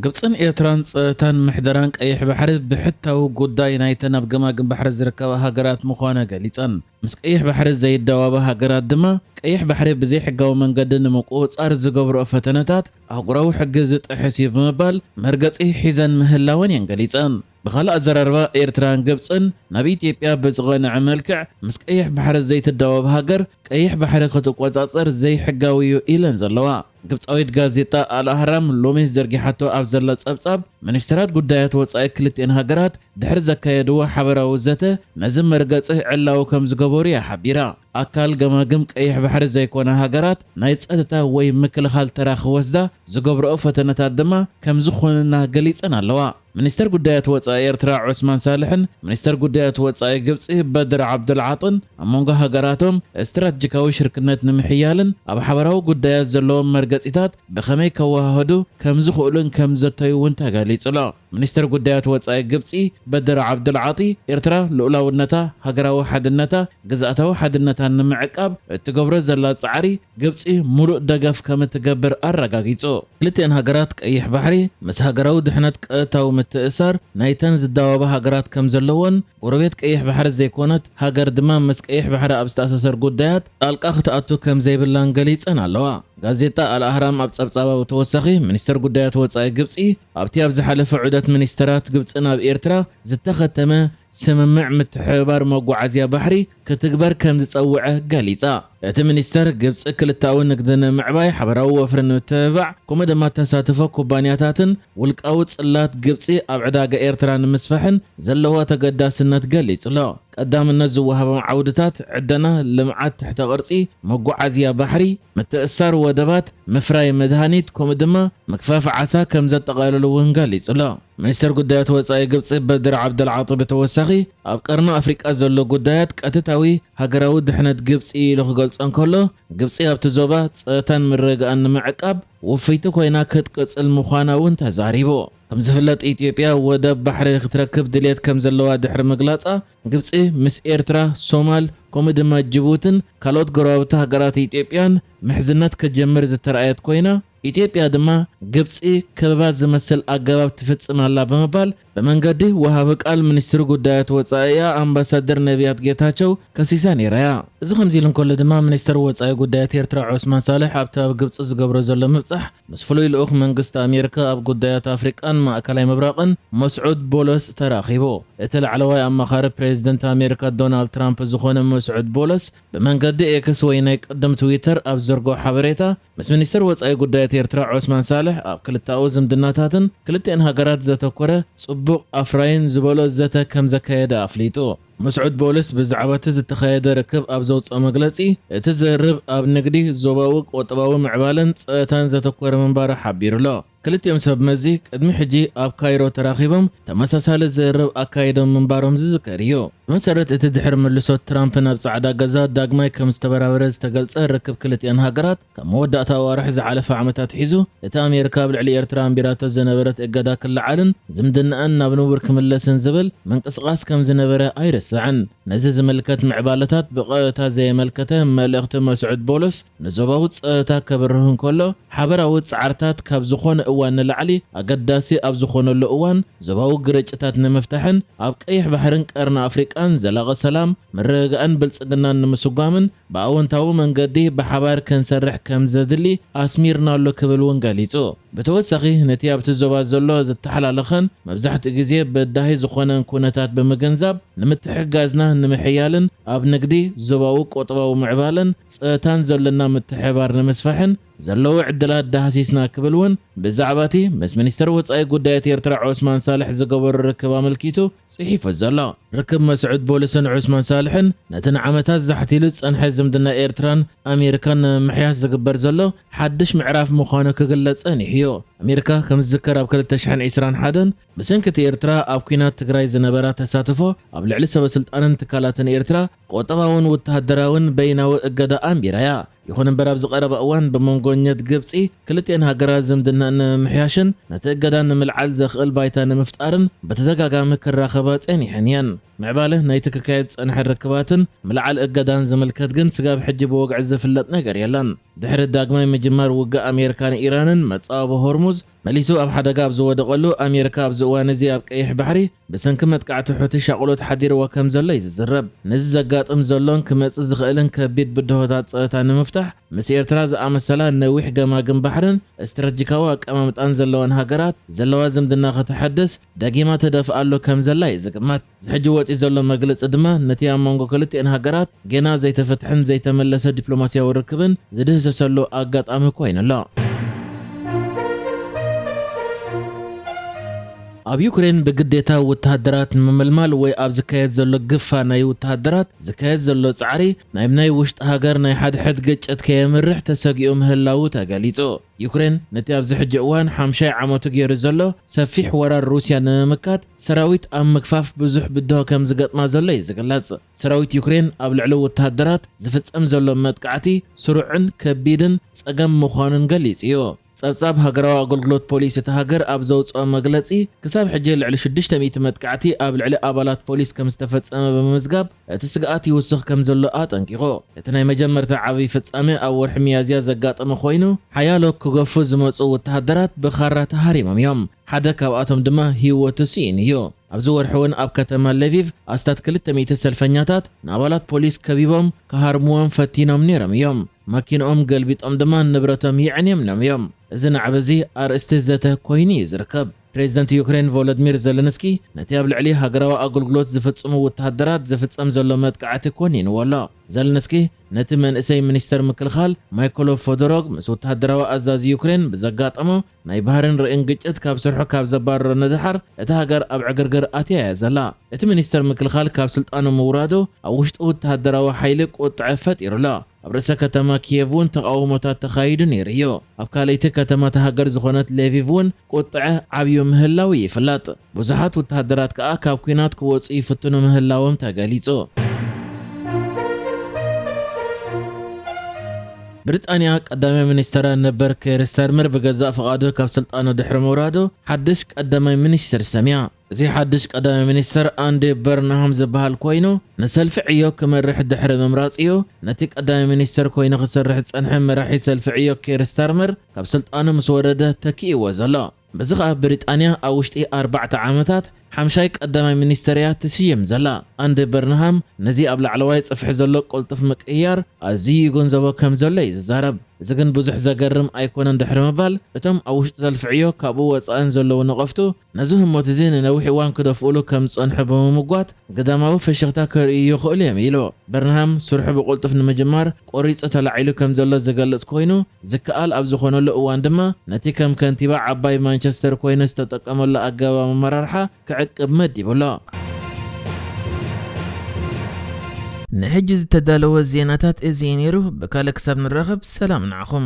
ግብጽን ኤርትራን ጸጥታን ምሕደራን ቀይሕ ባሕሪ ብሕታዊ ጉዳይ ናይተን ኣብ ገማግም ባሕሪ ዝርከባ ሃገራት ምዃነ ገሊጸን። ምስ ቀይሕ ባሕሪ ዘይዳወባ ሃገራት ድማ ቀይሕ ባሕሪ ብዘይሕጋዊ መንገዲ ንምቁጽጻር ዝገብርኦ ፈተነታት ኣህጉራዊ ሕጊ ዝጥሕስ እዩ ብምባል መርገጺ ሒዘን ምህላወን እየን ገሊጸን። ብኻልእ ኣዘራርባ፣ ኤርትራን ግብጽን ናብ ኢትዮጵያ ብዝቐንዐ መልክዕ ምስ ቀይሕ ባሕሪ ዘይትዳወብ ሃገር ቀይሕ ባሕሪ ክትቆጻጸር ዘይሕጋዊ እዩ ኢለን ዘለዋ። ግብጻዊት ጋዜጣ ኣልኣህራም ሎሚ ዘርጊሓቶ ኣብ ዘላ ጸብጻብ፣ ሚኒስትራት ጉዳያት ወጻኢ ክልቲኤን ሃገራት ድሕሪ ዘካየድዎ ሓበራዊ ዘተ ነዚ መርገጺ ዕላዊ ከም ዝገበሩ እያ ሓቢራ። ኣካል ገማግም ቀይሕ ባሕሪ ዘይኮና ሃገራት ናይ ጸጥታ ወይ ምክልኻል ተራ ክወስዳ ዝገብርኦ ፈተነታት ድማ ከም ዝኾንና ገሊጸን ኣለዋ። ሚኒስተር ጉዳያት ወጻኢ ኤርትራ ዑስማን ሳልሕን ሚኒስተር ጉዳያት ወጻኢ ግብጺ በድር ዓብዱልዓጥን ኣብ መንጎ ሃገራቶም ስትራተጂካዊ ሽርክነት ንምሕያልን ኣብ ሓበራዊ ጉዳያት ዘለዎም መርገጺታት ብኸመይ ከወሃህዱ ከም ዝኽእሉን ከም ዘተዩ እውን ተገሊጹ ኣሎ። ሚኒስተር ጉዳያት ወጻኢ ግብጺ በድር ዓብዱልዓጢ፣ ኤርትራ ልኡላውነታ፣ ሃገራዊ ሓድነታ፣ ግዝኣታዊ ሓድነታን ንምዕቃብ እትገብሮ ዘላ ጻዕሪ ግብጺ ሙሉእ ደገፍ ከም እትገብር ኣረጋጊጹ። ክልቲኤን ሃገራት ቀይሕ ባሕሪ ምስ ሃገራዊ ድሕነት ቀጥታዊ ምትእሳር ናይተን ዝዳወባ ሃገራት ከም ዘለዎን፣ ጎረቤት ቀይሕ ባሕሪ ዘይኮነት ሃገር ድማ ምስ ቀይሕ ባሕሪ ኣብ ዝተኣሳሰር ጉዳያት ጣልቃ ክትኣቱ ከም ዘይብላን ገሊጸን ኣለዋ። ጋዜጣ ኣልኣህራም ኣብ ጸብጻባ ብተወሳኺ፣ ሚኒስተር ጉዳያት ወጻኢ ግብጺ ኣብቲ ኣብ ዝሓለፈ ዑደት ሚኒስተራት ግብጺ ናብ ኤርትራ ዝተኸተመ ስምምዕ ምትሕብባር መጓዓዝያ ባሕሪ ክትግበር ከም ዝጸውዐ ገሊጻ። እቲ ሚኒስተር፣ ግብጺ ክልታዊ ንግዲ ንምዕባይ፣ ሓበራዊ ወፍሪ ንምትብባዕ፣ ከምኡ ድማ ተሳትፎ ኩባንያታትን ውልቃዊ ጽላት ግብጺ ኣብ ዕዳጋ ኤርትራ ንምስፋሕን ዘለዋ ተገዳስነት ገሊጹ ኣሎ። ቀዳምነት ዝወሃቦም ዓውድታት ዕደና፣ ልምዓት ትሕተ ቅርጺ፣ መጓዓዝያ ባሕሪ፣ ምትእሳር ወደባት፣ ምፍራይ መድሃኒት፣ ከምኡ ድማ ምግፋፍ ዓሳ ከም ዘጠቓልሉ እውን ገሊጹ ኣሎ። ሚኒስተር ጉዳያት ወጻኢ ግብጺ በድር ዓብደልዓጢ ብተወሳኺ፣ ኣብ ቀርኒ ኣፍሪቃ ዘሎ ጉዳያት ቀጥታዊ ሃገራዊ ድሕነት ግብጺ ኢሉ ክገልጾ እንከሎ፣ ግብጺ ኣብቲ ዞባ ጸጥታን ምርግጋእን ንምዕቃብ ውፍይቲ ኮይና ክትቅጽል ምዃና እውን ተዛሪቡ። ከም ዝፍለጥ፣ ኢትዮጵያ ወደብ ባሕሪ ክትረክብ ድልየት ከም ዘለዋ ድሕሪ ምግላጻ፣ ግብጺ ምስ ኤርትራ፣ ሶማል፣ ከምኡ ድማ ጅቡትን ካልኦት ጎረባብቲ ሃገራት ኢትዮጵያን ምሕዝነት ክትጀምር ዝተራእየት ኮይና፣ ኢትዮጵያ ድማ ግብጺ ከበባ ዝመስል ኣገባብ ትፍጽም ኣላ ብምባል ብመንገዲ ወሃቢ ቃል ሚኒስትሪ ጉዳያት ወጻኢኣ ኣምባሳደር ነቢያት ጌታቸው ከሲሳ ነይራ እያ። እዚ ከምዚ ኢሉ እንከሎ ድማ፣ ሚኒስትር ወጻኢ ጉዳያት ኤርትራ ዑስማን ሳልሕ ኣብቲ ኣብ ግብጺ ዝገብሮ ዘሎ ምብጻሕ ምስ ፍሉይ ልኡኽ መንግስቲ ኣሜሪካ ኣብ ጉዳያት ኣፍሪቃን ማእከላይ ምብራቕን መስዑድ ቦሎስ ተራኺቡ። እቲ ላዕለዋይ ኣማኻሪ ፕሬዚደንት ኣሜሪካ ዶናልድ ትራምፕ ዝኾነ መስዑድ ቦሎስ ብመንገዲ ኤክስ ወይ ናይ ቅድም ትዊተር ኣብ ዘርግሖ ሓበሬታ፣ ምስ ሚኒስትር ወጻኢ ጉዳያት ኤርትራ ዑስማን ሳልሕ ኣብ ክልተኣዊ ዝምድናታትን ክልቲኤን ሃገራት ዘተኮረ ጽቡቕ ኣፍራይን ዝበሎ ዘተ ከም ዘካየደ ኣፍሊጡ። መስዑድ ቦሎስ ብዛዕባ እቲ ዝተኻየደ ርክብ ኣብ ዘውጽኦ መግለጺ፣ እቲ ዝርርብ ኣብ ንግዲ፣ ዞባዊ ቁጠባዊ ምዕባለን ጸጥታን ዘተኮረ ምንባሩ ሓቢሩ ኣሎ። ክልቲኦም ሰብ መዚ ቅድሚ ሕጂ ኣብ ካይሮ ተራኺቦም ተመሳሳሊ ዝርርብ ኣካይዶም ምንባሮም ዝዝከር እዩ። ብመሰረት እቲ ድሕሪ ምልሶት ትራምፕ ናብ ጻዕዳ ገዛ ዳግማይ ከም ዝተበራበረ ዝተገልጸ ርክብ ክልቲኣን ሃገራት፣ ካብ መወዳእታ ኣዋርሕ ዝሓለፈ ዓመት ኣትሒዙ፣ እቲ ኣሜሪካ ኣብ ልዕሊ ኤርትራ ኣንቢራቶ ዝነበረት እገዳ ክለዓልን ዝምድናኣን ናብ ንቡር ክምለስን ዝብል ምንቅስቓስ ከም ዝነበረ ኣይርስዕን። ነዚ ዝምልከት ምዕባለታት ብቐጥታ ዘየመልከተ መልእኽቲ መስዑድ ቦሎስ ንዞባዊ ጸጥታ ከብርህ እንከሎ፣ ሓበራዊ ጻዕርታት ካብ ዝኾነ እዋን ንላዕሊ ኣገዳሲ ኣብ ዝኾነሉ እዋን፣ ዞባዊ ግርጭታት ንምፍታሕን ኣብ ቀይሕ ባሕርን ቀርኒ ኣፍሪቃን ዘላቒ ሰላም፣ ምርግጋእን ብልጽግናን ንምስጓምን ብኣወንታዊ መንገዲ ብሓባር ክንሰርሕ ከም ዘድሊ ኣስሚርናሉ ክብል እውን ገሊጹ። ብተወሳኺ፣ ነቲ ኣብቲ ዞባ ዘሎ ዝተሓላለኸን መብዛሕትኡ ግዜ በዳሂ ዝኾነን ኩነታት ብምግንዛብ፣ ንምትሕግጋዝና ንምሕያልን ኣብ ንግዲ፣ ዞባዊ ቁጠባዊ ምዕባለን ጸጥታን ዘለና ምትሕብባር ንምስፋሕን ዘለዉ ዕድላት ዳህሲስና ክብል እውን ብዛዕባ እቲ ምስ ሚኒስተር ወጻኢ ጉዳያት ኤርትራ ዑስማን ሳልሕ ዝገበሮ ርክብ ኣመልኪቱ ጽሒፉ ዘሎ። ርክብ መስዑድ ቦሎስን ዑስማን ሳልሕን ነቲ ንዓመታት ዛሕቲሉ ዝጸንሐ ዝምድና ኤርትራን ኣሜሪካን ንምምሕያሽ ዝግበር ዘሎ ሓድሽ ምዕራፍ ምዃኑ ክግለጽ ጸኒሑ እዩ። ኣሜሪካ ከም ዝዝከር ኣብ ክልተ ሽሕን ዕስራን ሓደን ብሰንኪ እቲ ኤርትራ ኣብ ኲናት ትግራይ ዝነበራ ተሳትፎ ኣብ ልዕሊ ሰበ ስልጣንን ትካላትን ኤርትራ ቁጠባውን ወተሃደራውን በይናዊ እገዳ ኣንቢራ እያ። ይኹን እምበር ኣብዚ ቀረባ እዋን ብመንጎ ጎብኘት ግብጺ ክልቲኤን ሃገራት ዝምድና ንምምሕያሽን ነቲ እገዳ ንምልዓል ዘኽእል ባይታ ንምፍጣርን ብተደጋጋሚ ክራኸባ ጸኒሐን እየን። ምዕባለ ናይቲ ክካየድ ዝጸንሐ ርክባትን ምልዓል እገዳን ዝምልከት ግን ስጋብ ሕጂ ብወግዒ ዝፍለጥ ነገር የለን። ድሕሪ ዳግማይ ምጅማር ውግእ ኣሜሪካን ኢራንን፣ መጻወቢ ሆርሙዝ መሊሱ ኣብ ሓደጋ ኣብ ዝወደቐሉ፣ ኣሜሪካ ኣብዚ እዋን እዚ ኣብ ቀይሕ ባሕሪ ብሰንኪ መጥቃዕቲ ሑቲ ሻቕሎት ሓዲርዋ ከም ዘሎ እዩ ዝዝረብ። ነዚ ዘጋጥም ዘሎን ክመጽእ ዝኽእልን ከቢድ ብድሆታት ጸጥታ ንምፍታሕ፣ ምስ ኤርትራ ዝኣመሰላ ነዊሕ ገማግም ባሕርን ስትራቴጂካዊ ኣቀማምጣን ዘለወን ሃገራት ዘለዋ ዝምድና ከተሐድስ ደጊማ ትደፍኣሉ ከም ዘላ እዩ ዝግመት። እዚ ሕጂ ወጺኡ ዘሎ መግለጺ ድማ ነቲ ኣብ መንጎ ክልቲኤን ሃገራት ገና ዘይተፈትሐን ዘይተመለሰ ዲፕሎማስያዊ ርክብን ዝድህሰሰሉ ኣጋጣሚ ኮይኑ ኣሎ። ኣብ ዩክሬን ብግዴታ ወተሃደራት ንምምልማል ወይ ኣብ ዝካየድ ዘሎ ግፋ ናይ ወተሃደራት ዝካየድ ዘሎ ጻዕሪ፣ ናይ ናይ ውሽጢ ሃገር ናይ ሓድሕድ ግጭት ከየምርሕ ተሰጊኡ ምህላዉ ተገሊጹ። ዩክሬን ነቲ ኣብዚ ሕጂ እዋን ሓምሻይ ዓመቱ ገይሩ ዘሎ ሰፊሕ ወራር ሩስያ ንምምካት ሰራዊት ኣብ ምግፋፍ ብዙሕ ብድሆ ከም ዝገጥማ ዘሎ እዩ ዝግለጽ። ሰራዊት ዩክሬን ኣብ ልዕሊ ወተሃደራት ዝፍጸም ዘሎ መጥቃዕቲ ስሩዕን ከቢድን ጸገም ምዃኑን ገሊጹ እዩ። ጸብጻብ ሃገራዊ ኣገልግሎት ፖሊስ እታ ሃገር ኣብ ዘውጽኦ መግለጺ፣ ክሳብ ሕጂ ልዕሊ ሽዱሽተ ሚእቲ መጥቃዕቲ ኣብ ልዕሊ ኣባላት ፖሊስ ከም ዝተፈጸመ ብምምዝጋብ፣ እቲ ስግኣት ይውስኽ ከም ዘሎ ኣጠንቂቑ። እቲ ናይ መጀመርታ ዓቢ ፍጻመ ኣብ ወርሒ ሚያዝያ ዘጋጠመ ኮይኑ፣ ሓያሎ ክገፉ ዝመጹ ወተሃደራት ብኻራ ተሃሪሞም እዮም። ሓደ ካብኣቶም ድማ ህይወቱ ስኢኑ እዩ። ኣብዚ ወርሒ እውን ኣብ ከተማ ለቪቭ ኣስታት ክልተ ሚእቲ ሰልፈኛታት ንኣባላት ፖሊስ ከቢቦም ክሃርምዎም ፈቲኖም ነይሮም እዮም። ማኪንኦም ገልቢጦም ድማ ንብረቶም የዕንዮምሎም እዮም። እዚ ናዕቢ እዚ ኣርእስቲ ዘተ ኮይኑ እዩ ዝርከብ። ፕሬዚደንት ዩክሬን ቮሎዲሚር ዘለንስኪ ነቲ ኣብ ልዕሊ ሃገራዊ ኣገልግሎት ዝፍጽሙ ወተሃደራት ዝፍጸም ዘሎ መጥቃዕቲ ኮኒንዎ ኣሎ። ዘለንስኪ ነቲ መንእሰይ ሚኒስተር ምክልኻል ማይኮሎ ፎዶሮግ ምስ ወተሃደራዊ ኣዛዚ ዩክሬን ብዘጋጠሞ ናይ ባህርን ርእን ግጭት ካብ ስርሑ ካብ ዘባረሮ ንድሓር፣ እታ ሃገር ኣብ ዕግርግር ኣትያ እያ ዘላ። እቲ ሚኒስተር ምክልኻል ካብ ስልጣኑ ምውራዱ ኣብ ውሽጢ ወተሃደራዊ ሓይሊ ቁጥዐ ፈጢሩ ኣሎ። ኣብ ርእሰ ከተማ ኪየቭ እውን ተቓውሞታት ተኻይዱ ነይሩ እዩ። ኣብ ካልኣይቲ ከተማ እታ ሃገር ዝኾነት ሌቪቭ እውን ቁጥዐ ዓብዩ ምህላው ይፍለጥ። ብዙሓት ወተሃደራት ከኣ ካብ ኲናት ክወጹ ይፍትኑ ምህላዎም ተገሊጹ። ብሪጣንያ ቀዳማይ ሚኒስተራ ነበር ኬር ስታርመር ብገዛእ ፍቓዱ ካብ ስልጣኑ ድሕሪ ምውራዱ፣ ሓድሽ ቀዳማይ ሚኒስተር ሰምያ። እዚ ሓድሽ ቀዳማይ ሚኒስተር ኣንዲ በርንሃም ዝበሃል ኮይኑ፣ ንሰልፊ ዕዮ ክመርሕ ድሕሪ ምምራጽ እዩ ነቲ ቀዳማይ ሚኒስተር ኮይኑ ክሰርሕ ዝጸንሐ መራሒ ሰልፊ ዕዮ ኬር ስታርመር ካብ ስልጣኑ ምስ ወረደ ተኪእዎ ዘሎ። በዚ ኸኣ ብሪጣንያ ኣብ ውሽጢ ኣርባዕተ ዓመታት ሓምሻይ ቀዳማይ ሚኒስተር እያ ትስየም ዘላ። ኣንዲ በርንሃም ነዚ ኣብ ላዕለዋይ ጽፍሒ ዘሎ ቅልጡፍ ምቅይያር ኣዝዩ ይግንዘቦ ከም ዘሎ እዩ ዝዛረብ። እዚ ግን ብዙሕ ዘገርም ኣይኮነን ድሕሪ ምባል፣ እቶም ኣብ ውሽጢ ሰልፊ ዕዮ ካብኡ ወጻእን ዘለዉ ነቐፍቱ ነዚ ህሞት እዚ ንነዊሕ እዋን ክደፍኡሉ ከም ዝጸንሑ ብምምጓት፣ ግዳማዊ ፍሽኽታ ከርእዩ ይኽእሉ እዮም ኢሉ። በርንሃም ስርሑ ብቕልጡፍ ንምጅማር ቆሪጹ ተላዒሉ ከም ዘሎ ዝገልጽ ኮይኑ፣ ዝከኣል ኣብ ዝኾነሉ እዋን ድማ ነቲ ከም ከንቲባ ዓባይ ማንቸስተር ኮይኑ ዝተጠቀመሉ ኣገባብ ኣመራርሓ ክዕቅብ መዲቡ ኣሎ። ንሕጂ ዝተዳለወ ዜናታት እዚ እዩ ነይሩ። ብካልእ ክሳብ ንራኸብ ሰላም ንዓኹም።